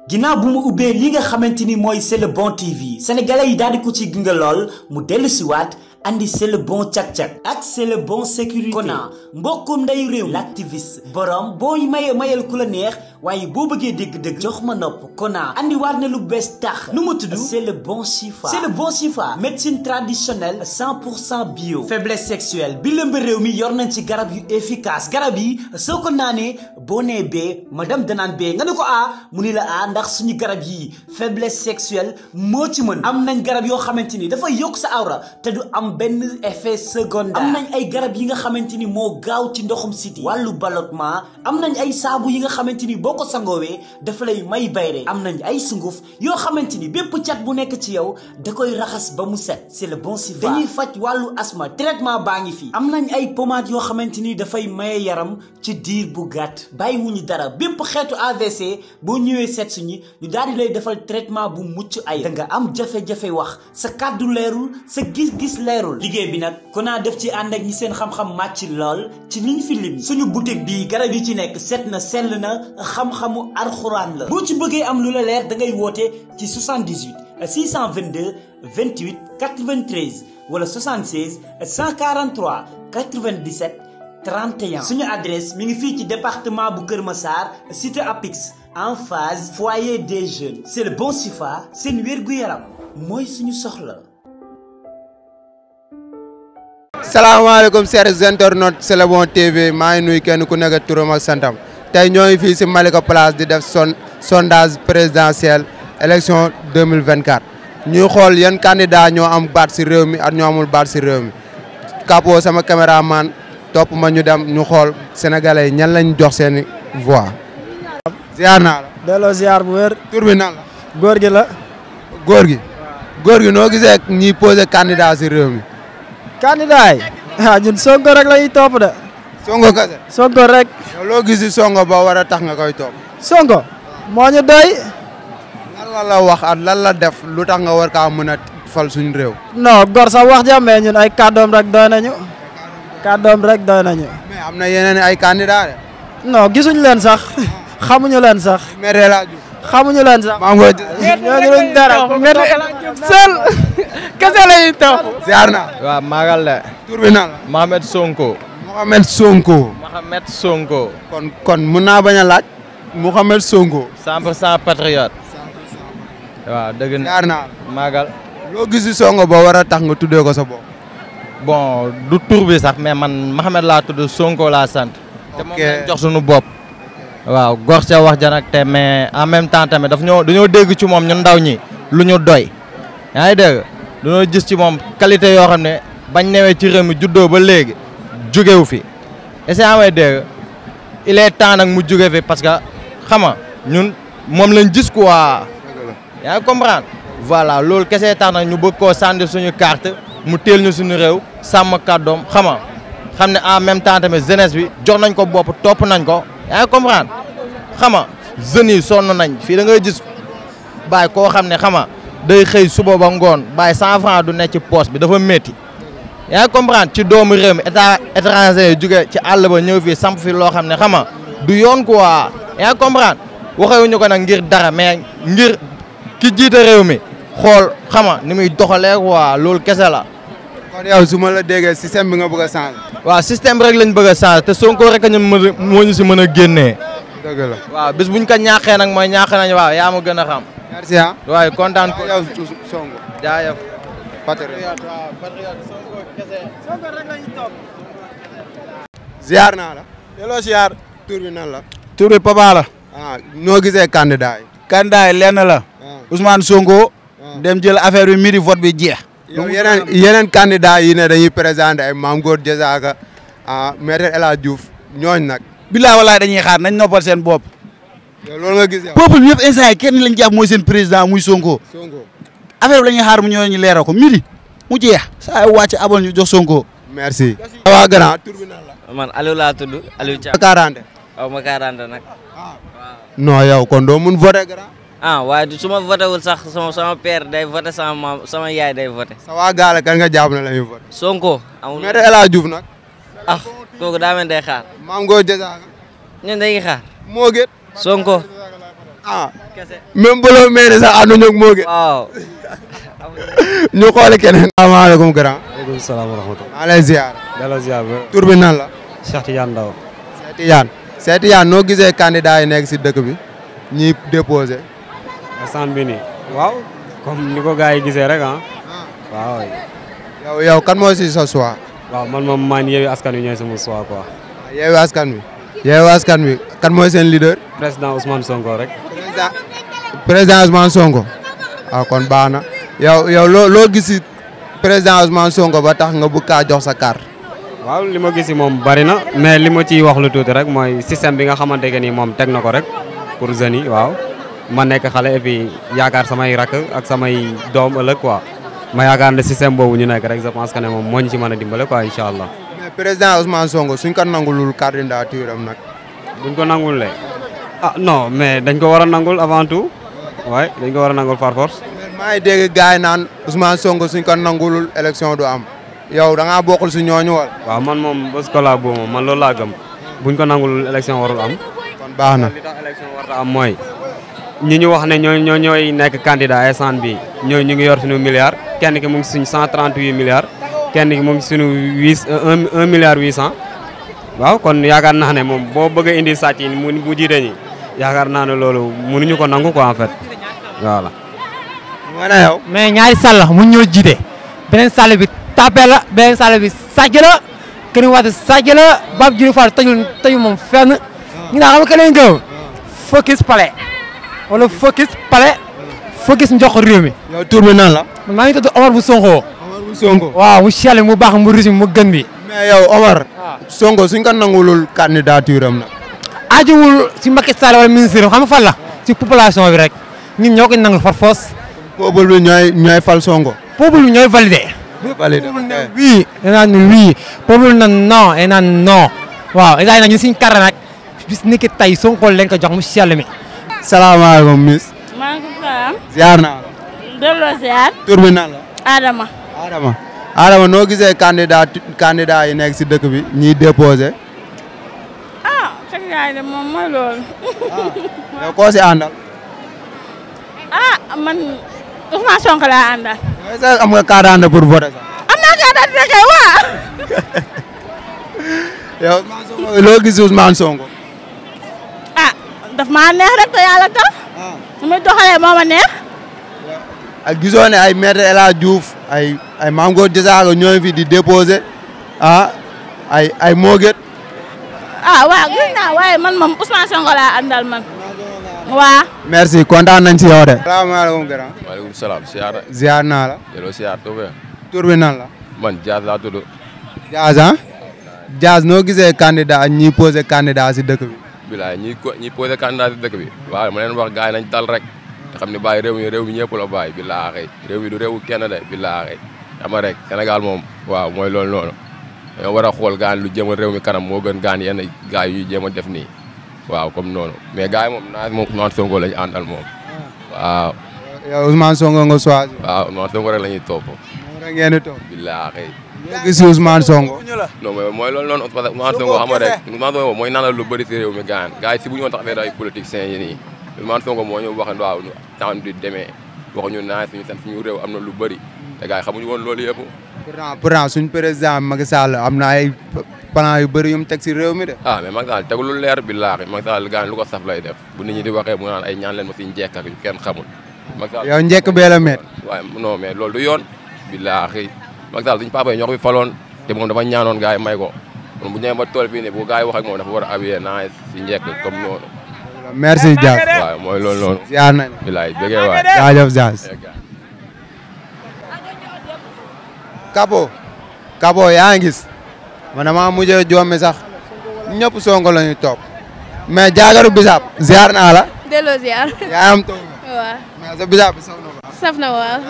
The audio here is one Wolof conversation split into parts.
ginnaaw bu mu ubbee li nga xamante ni mooy c'est le bon TV sénégalais yi daal di ko ci gunge lool mu dellu si waat andi c'est le bon cak-cak ak c'est le bon sécurité kona mbokkum nday réew l'activiste borom booy mayal ku la neex waaye boo bëggee dégg-dégg jox ma nopp kona andi waat na lu bees tax nu mu tudd c'est le bon chifa médecine traditionnelle 100% bio faiblesse sexuelle bi lëmb réew mi yor nañ ci garab yu efficace garab yi soo ko naanee boo nee bee madame danaan bee nga ne ko mu ni la ndax suñu garab yi faiblesse sexuelle moo ci mën am nañ garab yoo xamante ni dafa yokk sa awra te du am benn effet secondaire am nañ ay garab yi nga xamante ni moo gaaw ci ndoxum siti wàllu ballottement am nañ ay saabu yi nga xamante ni boo ko sangoowee dafa lay may bayre am nañ ay sunguf yoo xamante ni bépp cat bu nekk ci yow da koy raxas ba mu set c'est le bon sifa dañuy faj wàllu asma traitement baa ngi fi am nañ ay pommade yoo xamante ni dafay maye yaram ci diir bu gàtt bàyyiwuñu dara bépp xeetu AVC boo ñëwee seet suñu ñu daal di lay defal traitement bu mucc ay da nga am jafe-jafe wax sa kàddu leerul sa gis-gis leerul liggéey bi nag Kona def ci ànd ak ñi seen xam-xam màcc lool ci liñ fi lim suñu boutique bi garab yi ci nekk set na sell na xam-xamu alxuraan la boo ci bëggee am lu la leer da ngay woote ci 78 622 28 93 wala 76 143 97 31 suñu adresse mi ngi fii ci département bu Kër Massar cité Apix en phase foyer des jeunes c'est le bon sifa seen wér-gu-yaram mooy suñu soxla. salaamaaleykum chers internautes c'est le bon TV maa ngi nuyu kenn ku nekk turam ak santam tey ñoo ngi fii si Malika Place di def sondage présidentiel élection 2024 ñuy xool yan candidat ñoo am baat si réew mi ak ñoo amul baat si réew mi Kapo sama caméraman topp ma ñu dem ñu xool sénégalais yi ñan lañ jox seeni voix. ziar naa la. delloo ziar bu wér. tur bi nan la. góor gi la. góor gi noo gisee ñiy posé candidat si réew mi. candidat yi ñun Sonko rek la ñuy topp de. Sonko kese. Sonko rek. yow loo gis si Sonko ba war a tax nga koy topp. Sonko moo ñu doy. lan la wax ak lan la def lu tax nga war kaa mën a fal suñu réew. non gor sax wax ja mais ñun ay kàddoom rek doy nañu. kàddoom rek doy nañu. mais am na yeneen ay candidat de. non gisuñu leen sax. xamuñu leen sax. Maire laa jub. xamuñu leen sax. maa ngi koy. ñooñu luñ dara. seul kese la ñuy topp. ziar naa. waaw maagal la. tur bi nan la. Mohamed Sonko. Mohamed Sonko. Mohamed Sonko. kon mun naa bañ a laaj. Mohamed Sonko. 100% patriote. waaw dëgg na. ziar naa. maagal. loo gis si Sonko ba war a tax nga tuddee ko sa bopp. bon du tur bi sax mais man Mohamed laa tudd Sonko laa sant. te moom lañ jox suñu bopp. waaw gor ca wax ja nag te mais en même temps tamit dañoo dégg ci moom ñun ndaw ñi lu ñu doy. yaa ngi dégg dañoo gis ci moom qualité yoo xam ne bañ newee ci réew mi juddoo ba léegi jugewu fi est-ce que amay dégg il est temps nag mu juge fi parce que xam nga ñun moom lañ gis quoi. yaa ngi comprendre voilà loolu kese tax nag ñu bëgg koo sànni suñu carte mu teel ñu suñu réew sàmm kàddoom xam nga xam ne en même temps tamit jeunesse bi jox nañ ko bopp topp nañ ko yaa ngi comprendre xam nga jeunes yi sonn nañ fii da ngay gis bàyyi koo xam ne xam nga day xëy suba ba ngoon bàyyi 100 francs du nekk ci poche bi dafa métti yaa ngi comprendre ci doomu réew mi état étranger yi jóge ci àll ba ñëw fii samp fi loo xam ne xam nga du yoon quoi yaa ngi comprendre waxewuñu ko nag ngir dara mais ngir ki jiite réew mi xool xam nga ni muy doxalee quoi loolu kese la. kon yow su ma la déggee système bi nga bëgg a changer. waaw système rek lañ bëgg a changer te Sonko rek ñu moo ñu si mën a génnee. dëgg la waaw bis buñ ko ñaaxee nag mooy ñaax nañu waaw yaa ma gën a xam. merci ah. waaye kontaan ko yow Sonko. jaajëf. patriote. Sonko kese. Sonko rek la ñuy topp. ziar naa la. delloo ziar. tur bi nan la. tur bi Papa la. noo gisee candidat yi. candidat yi lenn la. Ousmane Sonko. dem jël affaire bi midi vote bi jeex. yow yeneen candidat yi ne dañuy présenter ay Mame Gor Diazaka Maître El Hadji Diouf ñooñ nag. billaay walaay dañuy xaar nañ noppal seen bopp. yow loolu nga gis yow. peuple bi yëpp instant yi kenn lañ jàpp mooy seen président muy Sonko. affaire bi la ñuy xaar mu ñëw ñu leeral ko midi mu jeex saa yu wàcc abon ñu jox Sonko. merci. waa grand tur bi nan la. man Aliou laa tudd Aliou Thiam. ma 40. waaw ma 40 nag. non yow kon doo mun voter grand. waaye su ma voté wul sax sama père day voté sama maam sama yaay day voté. sa waa gaale kan nga jàpp ne la ñuy voté. Sonko amul. Maître El Hadji Diouf nag. kooku daa mel day xaar. Mame Gor Diazaka. ñun dañuy xaar. moo gën. Sonko. ah même bu loo mel sax ànduñu ak moo gën. waaw. ñu xooli keneen. asalaamaaleykum grand. waaleykum salaam wa rahmatulah. maa lay ziar. delloo ziar bi. tur bi nan la. Cheikh Tidiane Ndaw. Cheikh Tidiane noo gisee candidat yi nekk si dëkk bi ñiy déposé. instant bi nii. waaw comme ni ko gars yi gisee rek ah. waaw. yow kan moo si sa choix. waaw man Yewwi Askan Wi ñooy sama choix quoi. Yewwi Askan Wi. Yewwi Askan Wi kan mooy seen leader. président Ousmane Sonko rek. président Ousmane Sonko. waaw kon baax na yow loo gis si président Ousmane Sonko ba tax nga bëgg kaa jox sa carte. waaw li ma gis si moom bari na mais li ma ciy wax lu tuuti rek mooy système bi nga xamante ne ni moom teg na ko rek pour jeunes yi waaw. ma nekk xale et puis yaakaar samay rakk ak samay doom ëllëg quoi ma yaakaar ne système boobu ñu nekk rek je pense que ne moom moo ñu ci mën a dimbale quoi incha allah. mais président Ousmane Sonko suñ ko nangulul candidature am nag. buñ ko nangulee ah non mais dañ ko war a nangul avant tout waaye dañ ko war a nangul par force. maa ngi dégg gars yi naan Ousmane Sonko suñ ko nangulul élection du am yow da ngaa bokkul si ñooñu wal. waaw man moom bés ko laa boobu moom man loolu laa gëm buñ ko nangulul élection warul am. kon baax na li tax élection warta am mooy. ñi ñu wax ne ñooy nekk candidat instant bi ñu ngi yor suñu milliard kenn ki mu ngi suñu 138 milliards kenn ki mu ngi suñu 1 milliard 800 waaw kon yaakaar naa ne moom boo bëgg a indi sàcc yi mu jiite ñi yaakaar naa ne loolu mënuñu ko nangu quoi en fait voilà. yow. mais ñaari sall mu ñoo jiite beneen sall bi tapé la beneen sall bi sàcc la kenn waat sàcc la Bab Diouf Fall tëju moom fenn ñu naan xam nga keneen gëm focus palais wala focus palais focus njox réew mi. yow tur bi nan la. maa ngi tudd Omar bu Sonko. Omar bu Sonko. waaw mu sell mu baax mu riche mu gën bi. mais yow Omar. Sonko suñ ko nangulul candidature am nag. ajuwul si Macky Sall wala ministre am xam nga fan la si population bi rek ñun ñoo ko nangul far force. peuple bi ñooy fal Sonko. peuple bi ñooy validé. validé oui. danaan oui peuple na non et naan non waaw état nag ñun suñu kàr nag bis ni ki tey Sonko leen ko jox mu sell mi. salaamaaleykum miss. maaleykum salaam. ziar naa la. delloo ziar. tur bi nan la. Adama. noo gisee candidat yi nekk si dëkk bi ñiy déposé. candidat yi de moom mooy loolu. yow koo si àndal. man Ousmane Sonko laa àndal. est-ce que am nga carte d'identité pour voter sax. am naa carte d'identité kay waa. yow Ousmane Sonko loo gis Ousmane Sonko. daf maa neex rek te yàlla tax. nu muy doxalee moo ma neex. ak gisoo ne ay maître El Hadj Diouf ay Mame Goor Diazaka ñooy fi di déposé ay Moget. waaw gis naa waaye man moom Ousmane Sonko laa àndal man. waa. merci kontaan nañ si yow de. salaamaaleykum grand. waaleykum salaam siyaar. ziar naa la. delloo siyaar tuuti. tur bi nan la. man Diaz laa tudd. Diaz noo gisee candidat ñiy posé candidat si dëkk bi. bilaay ñi posé candidat si dëkk bi waaw ma leen wax gars yi nañ dal rek te xam ne bàyyi réew mi ñëpp la bàyyi billaahi réew mi du réewu kenn de billaahi ama rek Sénégal moom waaw mooy loolu noonu dañoo war a xool gaan lu jëmal réew mi kanam moo gën gaan yenn gars yi jéem a def nii waaw comme noonu mais gars yi moom naa moom Ousmane Sonko lañu àndal moom waaw. yow Ousmane Sonko nga choisir. waaw Ousmane Sonko rek la ñuy topp. moom rek ngeen di topp. billaahi. ñoo gis Ousmane Sonko. non mais mooy loolu noonu parce que Ousmane Sonko xam nga rek Ousmane Sonko mooy naanal lu bëri si réew mi gaan gars yi si bu ñu woon tax affaire ay politiciens yi nii Ousmane Sonko moo ñu wax waaw temps di demee waxuñu naa suñu réew am na lu bëri te gars yi xamuñu woon loolu yëpp. pourtant suñ président Macky Sall am na ay plan yu bëri yu mu teg si réew mi de. mais Macky Sall tegu lu leer billaahi Macky Sall gaan lu ko saf lay def bu nit ñi di waxee mu naan ay ñaan leen ma si njekk ak yu kenn xamul. Macky Sall yow njekk bee la met. waaye non mais loolu du yoon billaahi Macky Sall suñu papa yi ñoo ko fi faloon te moom dafa ñaanoon gars yi may ko moom bu ñëwee ba tool fii nii bu gars yi wax ak moom dafa war a habillé naa si njekk comme noonu. merci Diaz. waaw mooy loolu noonu. ziar nañ. bilaay bëggee waay. jaajëf Diaz. Kabo yaa ngi gis man damaa mujjee jommi sax ñëpp Sonko la ñuy topp mais jaagaru bisaab ziar naa la. delloo ziar. yaa am toog. waaw. mais sa bisaab bi saf na ba. saf na waaw.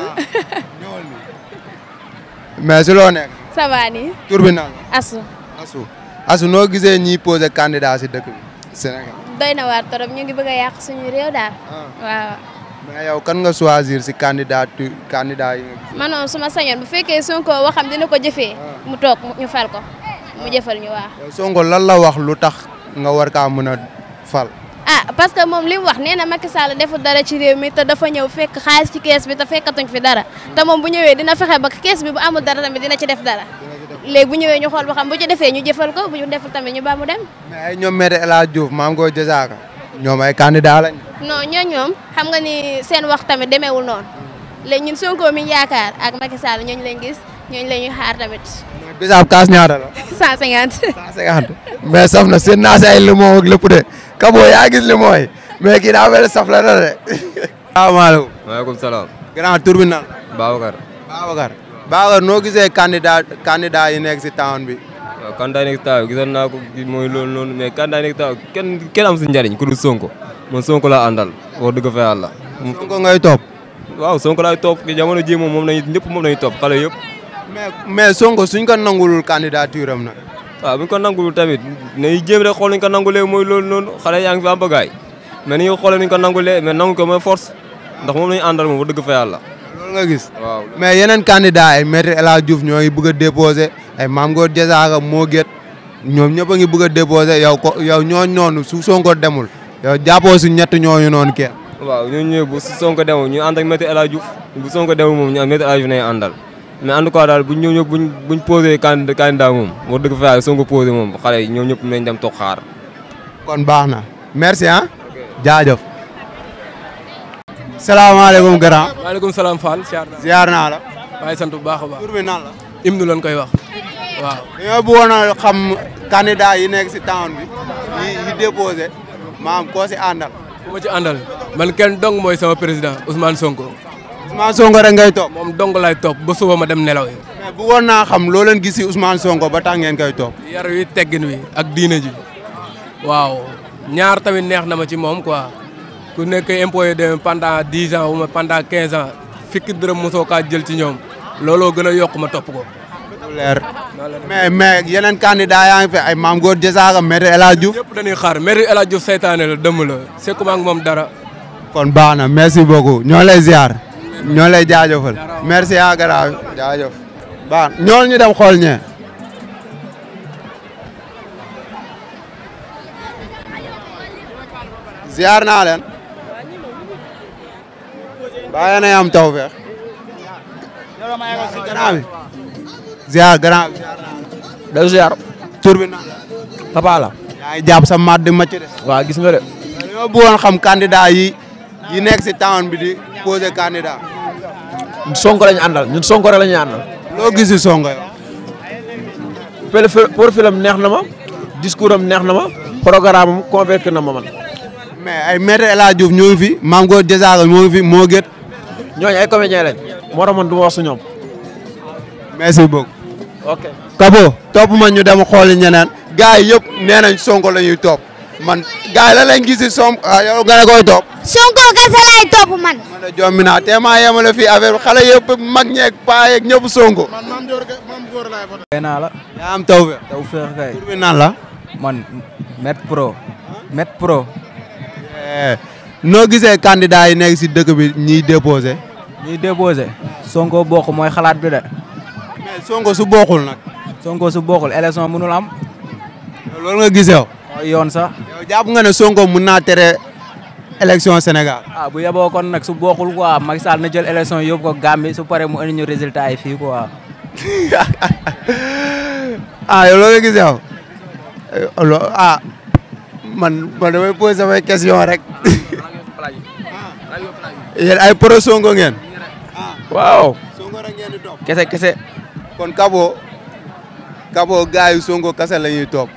ñëwal nii. mais si loo nekk. ça va nii. tur bi nan la. Asu. noo gisee ñiy posé candidat si dëkk bi Sénégal. doy na waar torop ñu ngi bëgg a yàq suñu réew daal. waaw. mais yow kan nga choisir si candidat yi nga gis. man noonu su ma sañoon bu fekkee Sonko waxam dina ko jëfee. mu toog ñu fal ko mu jëfal ñu waaw. yow Sonko lan la wax lu tax nga war kaa mën a fal. ah parce que moom li mu wax nee na Macky Sall deful dara ci réew mi te dafa ñëw fekk xaalis ci kees bi te fekkatuñ fi dara te moom bu ñëwee dina fexe ba kees bi bu amul dara tamit dina ci def dara léegi bu ñëwee ñu xool ba xam bu ci defee ñu jëfal ko bu ñu deful tamit ñu ba mu dem. mais ay ñoom Maître El Hadji Diouf Mame Goor Diazaka ñoom ay candidat lañ. non ñoom xam nga ni seen wax tamit demeewul noonu léegi ñun Sonko mi yaakaar ak Macky Sall ñooñu lañ gis ñooñu la ñuy xaar tamit. bisaab kaas ñaata la. 150. 150 mais saf na seen naa si ay limon ak lépp de Kabo yaa gis limon yi mais kii daa mel ni saf la na de. salaamaaleykum. maaleykum salaam. grand tur bi nan Babacar. Babacar noo gisee candidat yi nekk si town bi. waaw candidat yi nekk si town bi gisoon naa ko mooy loolu noonu mais candidat yi nekk si town kenn am si njariñ ku dul Sonko man Sonko laa àndal wax dëgg fa yàlla. Sonko ngay topp. waaw Sonko laay topp jamono ji moom ñëpp moom lañuy topp xale yëpp. mais Sonko suñ ko nangulul candidature am nag. waaw bu ñu ko nangulul tamit nañu jéem rek xool nañu ko nangulee mooy loolu noonu xale yaa ngi fi am bagaay mais ni ñu xoolee nañu ko nangulee mais nangu ko mooy force ndax moom lañu àndal moom wax dëgg fa yàlla. loolu nga gis. waaw mais yeneen candidat ay Maître El Hadji Diouf ñoo ngi bëgg a déposé ay Mame Goor Diazaka moo gét ñoom ñëpp a ngi bëgg a déposé yow ñooñu noonu su Sonko demul yow jàppoo si ñett ñooñu noonu kenn. waaw ñooñu ñëw bu Sonko demul ñu ànd ak Maître El Hadji Diouf bu Sonko demul moom ñu Maître El Hadji Diouf nañu àndal mais en tout cas daal buñ ñëw buñ posé candidat moom wax dëgg fa yàlla Sonko posé moom xale yi ñoom ñëpp nañ dem toog xaar. kon baax na merci ah. jaajëf. salaamaaleykum grand. maaleykum salaam Fall. ziar naa la. maa ngi sant bu baax a baax. tur bi nan la. Imnu lañ koy wax waaw. dañoo bëggoon a xam candidat yi nekk si town bi yi déposé maam koo si àndal. ku ma ci àndal man kenn dong mooy sama président Ousmane Sonko. Ousmane Sonko rek ngay topp. moom dong lay topp ba suba ma dem nelaw yi. mais bëggoon naa xam loo leen gis si Ousmane Sonko ba tax ngeen koy topp. yar wi teggin wi ak diine ji waaw ñaar tamit neex na ma ci moom quoi ku nekk impôt de pendant 10 ans ou pendant 15 ans fikki dërëm mosoo kaa jël ci ñoom looloo gën a yokk ma topp ko. leer mais yeneen candidat yaa ngi fi ay Mame Goor Diazaka Maître El Hadji Diouf. ñëpp dañuy xaar Maître El Hadji Diouf seytaane la dëmm la sekkuma ak moom dara. kon baax na merci beaucoup ñoo lay ziar ñoo lay jaajëfal merci à garaaw jaajëf baax ñool ñu dem xool ñee ziar naa leen bàyyi na am taw feex grand bi ziar grand bi da ziar tur bi na papa la yaa ngi jàpp sa mat di macc de waaw gis nga de dañoo bëggoon xam candidat yi nekk si town bi di posé candidat Sonko lañu àndal ñun Sonko rek la ñuy àndal loo gis si Sonko yow profil am neex na ma discours am neex na ma programme am convaincre na ma man mais ay Maître El Hadji Diouf ñoo ngi fi Mame Goor Diazaka ñoo ngi fi moo gét ñooñu ay comédien lañ moo tax man du ma wax su ñoom merci beaucoup ok Kabo topp ma ñu dem xooli ñeneen gars yi yëpp nee nañ Sonko la ñuy topp man gars yi la lañ gis si Sonko yow nga ne koy topp Sonko kese lay topp man. man de jommi naa te maa yemale fii affaire bi xale yëpp mag ñeeg paa yeeg ñëpp Sonko. man Mame Goor laay voté. kay naa la. yaa am taw feex. taw feex kay. tur bi nan la. man Met Pro. noo gisee candidat yi nekk si dëkk bi ñiy déposé. ñiy déposé. Sonko bokk mooy xalaat bi de. mais Sonko su bokkul nag. Sonko su bokkul élection mënul am. loolu nga gisee mooy yoon sax. yow jàpp nga ne Sonko mun naa tere élection Sénégal. ah bu yeboo kon nag su bokkul quoi Macky Sall na jël élection yóbbu ko Gambie su paree mu indi ñu résultat yi fii quoi. ah yow loolu nga gisee man damay posé samay question rek. yéen ay pro Sonko ngeen. waaw. Sonko rek ngeen di topp. kese. kon Kabo gars yi Sonko kese la ñuy topp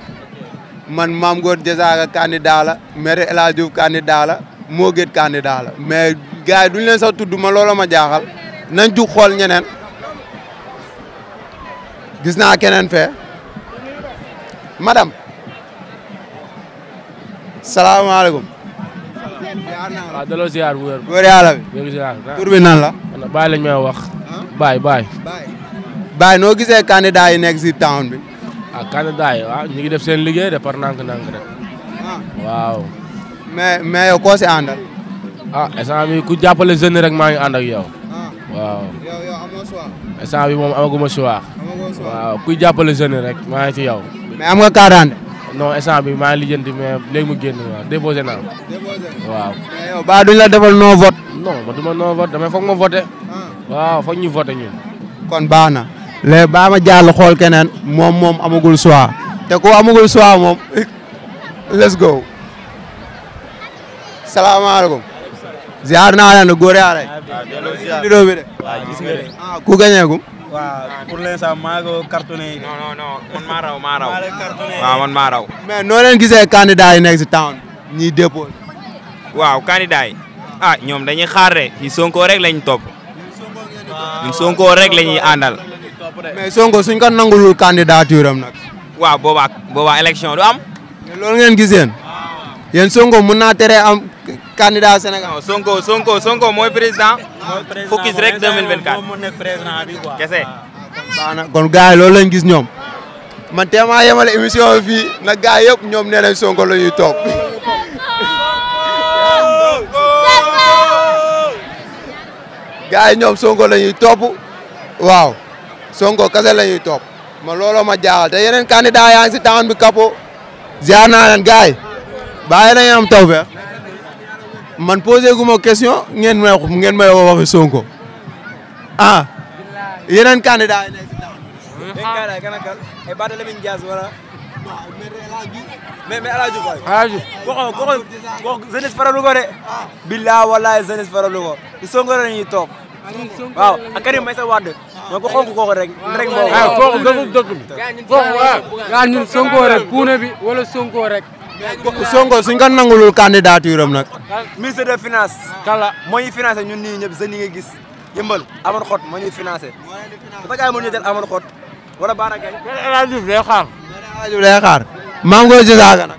man Mame Goor Diazaka candidat la Maître El Hadji Diouf candidat la moo gét candidat la mais gars yi duñ leen sax tudd ma loola ma jaaxal nañ jug xool ñeneen gis naa keneen fee madame salaamaaleykum. waaw delloo ziar bu wér. góor yàlla bi. tur bi nan la. Baye lañ may wax. Baye. Baye noo gisee candidat yi nekk si town bi. ah candidat yi waaw ñu ngi def seen liggéey de par nànk-nànk rek. waaw. mais yow koo si àndal. instant bi ku jàppale jeune rek maa ngi ànd ak yow. waaw. yow amoo choix. instant bi moom amaguma choix. waaw kuy jàppale jeune rek maa ngi ci yow. mais am nga carte d'identité. non instant bi maa ngi lijjanti mais léegi mu génn waaw déposé naa. waaw. mais yow ba duñ la defal non vote. non ma du ma non vote damay foog ma voté. waaw foog ñu voté ñun. kon baax na léegi baa ma jàll xool keneen moom amagul choix te ku amagul choix moom let's go. salaamaaleykum. ziar naa leen góor yaa rek. waaw bi de. waaw gis nga de. ku gañeegum. waaw pour l'instant maa ko cartonné. non man maa raw. waaw man maa raw. mais noo leen gisee candidat yi nekk si town ñiy déposé. waaw candidat yi ñoom dañuy xaar de ci Sonko rek lañ topp. ñun Sonko rek la ñuy àndal. mais Sonko suñ ko nangulul candidature am nag. waaw boobaa élection du am. mais loolu ngeen gis yéen Sonko mun naa tere am candidat Sénégal. non Sonko mooy président. focus rek 2024. moom moo nekk président bi quoi. kese. baax na kon gars yi loolu lañ gis ñoom man teemaa yemale émission bi fii nag gars yëpp ñoom nee nañ Sonko la ñuy toog. gars yi ñoom Sonko la ñuy topp waaw Sonko kese la ñuy topp ma looloo ma jaaxal te yeneen candidat yaa ngi si town bi kapo ziar naa leen gars yi bàyyi nañu am taw feex man posé gu ma question ngeen may waxi Sonko yeneen candidat yi nekk si town ay Bada Lamine Diaz wala mais Alaaji ko jeunesse faralu ko de billah wallahi jeunesse faralu ko Sonko la ñuy toog waaw ak Karim Meïssa Wade mo ko xonk ko rek mo kooku gëmul dëkk bi kooku waaw ñun Sonko rek puune bi wala Sonko rek Sonko suñ ko nangulul candidature am nag ministre de finance kala moo ñuy financé ñun nii ñëpp jeunes yi nga gis yëmbal amoon xot moo ñuy financé dafa gaay moo ñu del amoon xot wala Bara Gaye day xaar maa ngi koy jësaaga nag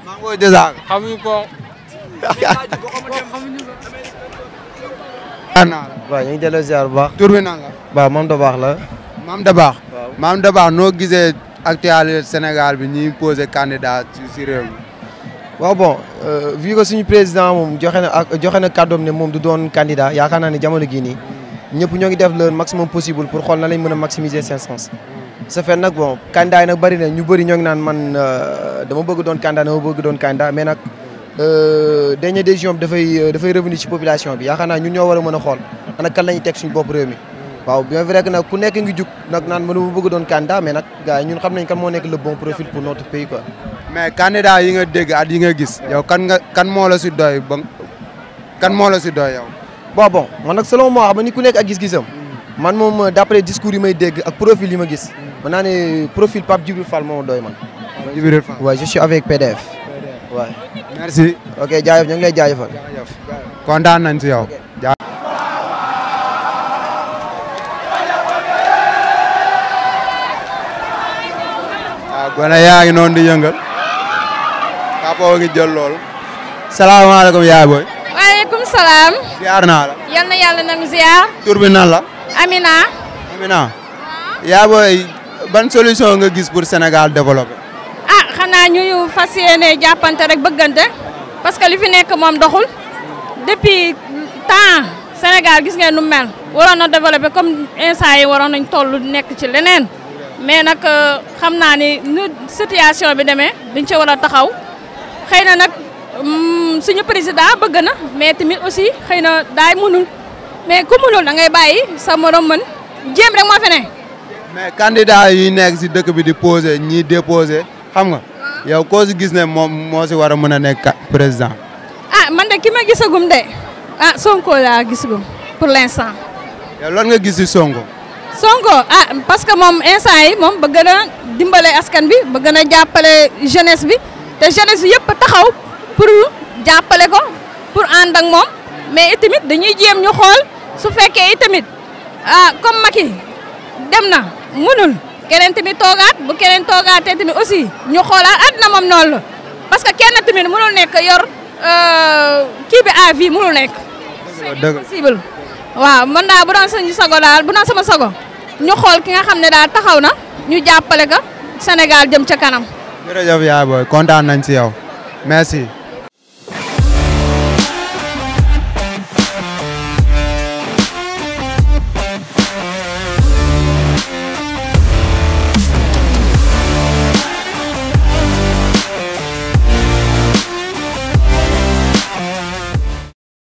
maa ngi koy jësaaga xamuñu ko waaw ñu ngi delloo ziar bu baax tur bi nan la waaw Mame Dabakh la Mame Dabakh noo gisee actualité Sénégal bi ñuy posé candidat ci réew mi waaw bon vu que suñu président moom joxe na kàddoom ne moom du doon candidat yaakaar naa ne jamono gii nii ñëpp ñoo ngi def le maximum possible pour xool na lañ mën a maximiser seen sens ce fait nag bon candidat yi nag bëri na ñu bëri ñoo ngi naan man dama bëgg doon candidat mais nag dernière décision bi dafay revenir ci population bi yaakaar naa ñun ñoo war a mën a xool ana kan la ñuy teg suñu bopp réew mi waaw bien vrai que nag ku nekk ngi jug nag naan man dama bëgg doon candidat mais nag gars yi ñun xam nañ kan moo nekk le bon profil pour notre pays quoi. mais candidat yi nga dégg at yi nga gis yow kan moo la si doy ba kan moo la si doy yow. bon man nag selon moi xam ni ku nekk ak gis-gisam man moom d'après discours yi may dégg ak profil yi ma gis mën naa ne profil Pape Djibril Fall moo doy man. Djibril Fall waaw je suis avec PDF. waaw merci. ok jaajëf ñu ngi lay jaajëfal. kontaan nañ si yow. waaw gone yaa ngi noonu di yëngal. Papa ngi jël lool. salaamaaleykum yaay booy. waaleykum salaam. ziar naa la. yal na yàlla nangu ziar. tur bi nan la. Amina. yaa booy ban solution nga gis pour Sénégal développer. xanaa ñu fas yéene jàppante rek bëggante parce que li fi nekk moom doxul depuis temps Sénégal gis ngeen nu mel waroon na développer comme instant yi waroon nañ toll nekk ci leneen mais nag xam naa ni nu situation bi demee dañ ci war a taxaw xëy na nag suñu président bëgg na mais tamit aussi xëy na daay mënul mais ku mënul da ngay bàyyi sa morom mën jéem rek moo fi ne. mais candidat yi nekk si dëkk bi di poser ñii déposer xam nga yow koo si gis ne moom moo si war a mën a nekk président. man de ki ma gisagum de Sonko laa gisagum pour l'instant. yow lan nga gis si Sonko. Sonko parce que moom instant yi moom bëgg na dimbale askan bi bëgg na jàppale jeunesse bi te jeunesse bi yëpp taxaw pour jàppale ko pour ànd ak moom mais itamit dañuy jéem ñu xool su fekkee itamit comme Macky dem na mënul. keneen tamit toogaat bu keneen toogaatee tamit aussi ñu xoolaat àddina moom noonu la parce que kenn tamit mënul nekk yor kii bi à vie mënul nekk. c'est possible waaw man daal bu doon suñu sago daal bu doon sama sago ñu xool ki nga xam ne daal taxaw na ñu jàppale ko Sénégal jëm ca kanam. jërëjëf yaay booy kontaan nañ si yow merci.